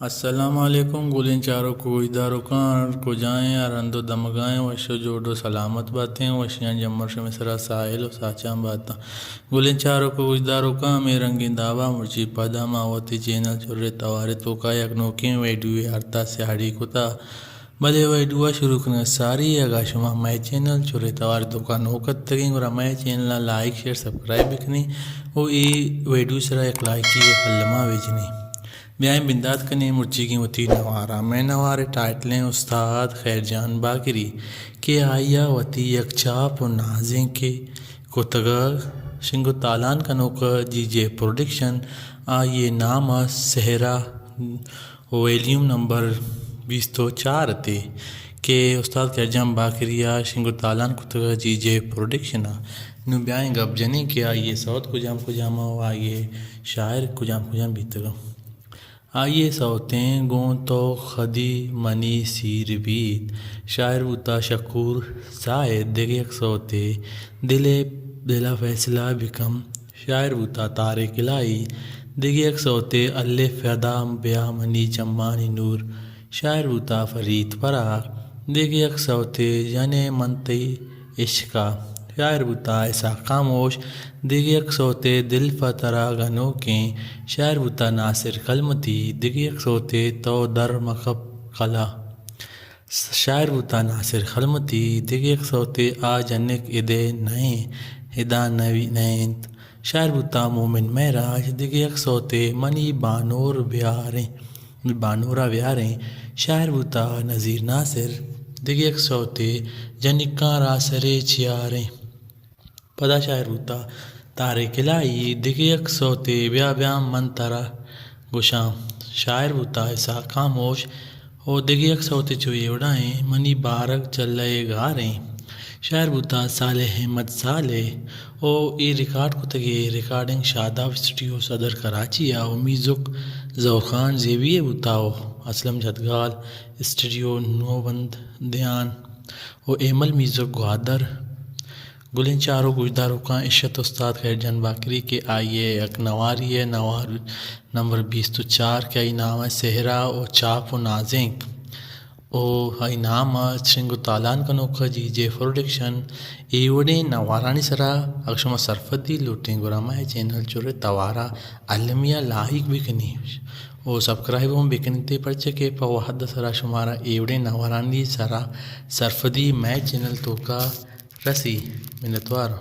السلام علیکم گلیں چاروک و گوشداروکاں، ہر کجائیں، ہر ہند و دمگائیں، وش و جوڑ و سلامت باتیں، وشیاں جمر شمے سرا ساحل و ساچان باتاں۔ گلیں چاروک و گوشداروکاں، ہمے رنگیں دابا مرچی پدا ما وتی چینل چرے توارے توکا یک نوکیں ویڈیوے آرتا سیاڑی کتا۔ بلے ویڈیو ء شروع کنگ ء ساری اگاں شما مئے چینل چرے توار توکا نوک اتگیں گڑا مئے چینل ء لائک، شیئر، سبسکرائب بکنیں و اے ویڈیو سرا یک لائکی ء کلمہ بجنیں۔ بیائیں بندات کنیں مرچیگیں وتی نوارا۔ مئے نوار ء ٹائٹلیں استاد خیر جان باقری کہ آئی ء وتی یک چاپ و نازینکے کتگ ء شنگ و تالان کنوک ء جی جے پروڈکشن، آئی ء نام ء سہرا ویلیوم نمبر بیست و چار اتے کہ استاد خیر جان باقری ء شنگ و تالان کتگ ء جی جے پروڈکشن ء۔ نوں بیائیں گپ جنیں کہ آئی ء سوت کجام کجام ء و آئی ء شاعر کجام کجام بیتگ۔ آئی ء سوتیں گوں تو خدی منی سیر بیت، شاعر بوتا شکور زاہد۔ دگہ یک سوتے دل ء دل ء فیصلہ بکم، شاعر بوتا طارق الہی۔ دگہ یک سوتے الف ادا بیا منی چمانی نور، شاعر بوتا فرید پراگ۔ دگہ یک سوتے جنے من تئی عشقا، شاعر بوتا اسحاق خاموش۔ دگہ یک سوتے دل پہ ترا گنوکیں، شاعر بوتا ناصر کلمتی۔ دگہ یک سوتے تو در مکپ کلا، شاعر بوتا ناصر کلمتی۔ دگہ یک سوتے آ جنک ادے نئیں، ادا نوی نئینت، شاعر بوتا مومن معراج۔ دگہ یک سوتے منی بانور بیاریں، بانورا بیاریں، شاعر بوتا نذیر ناصر۔ دگہ یک سوتے جنکاں را سرے چیاریں، پدا شاعر بوتا طارق الہی۔ دگہ یک سوتے بیا بیا من ترا گوشاں، شاعر بوتا اسحاق خاموش۔ او دگہ یک سوتے چو اے وڑائیں منی بارگ چلہ ء گاریں، شاعر بوتا صالح احمد صالح۔ او اے ریکارڈ کتگے ریکارڈنگ شاداب اسٹوڈیو صدر کراچی ء، او میوزک ظہور خان زیبی ء بوتا، او اسلم جدگال اسٹوڈیو نوبند دیان، او ایمل میوزک گوادر۔ گلیں چاروک گوشداروکاں، اش ات استاد خیر جان باقری کہ آئی ء یک نواری ء، نوار نمبر بیست و چار کہ آئی نام ء سہرا و چاپ و نازینک و آئی نام ء شنگ و تالان کنوک ء جی جے پروڈکشن۔ اے وڑیں نوارانی سرا اگر شما سرپدی لوٹیں گڑا مئے چینل چرے توارا المی ء لائک بکنی و سبسکرائب ہم بکنیت، پرچہ کہ پہ وہد ء سرا شمارا اے وڑیں نوارانی سرا سرپدی مئے چینل توکا رسی۔ منتوار۔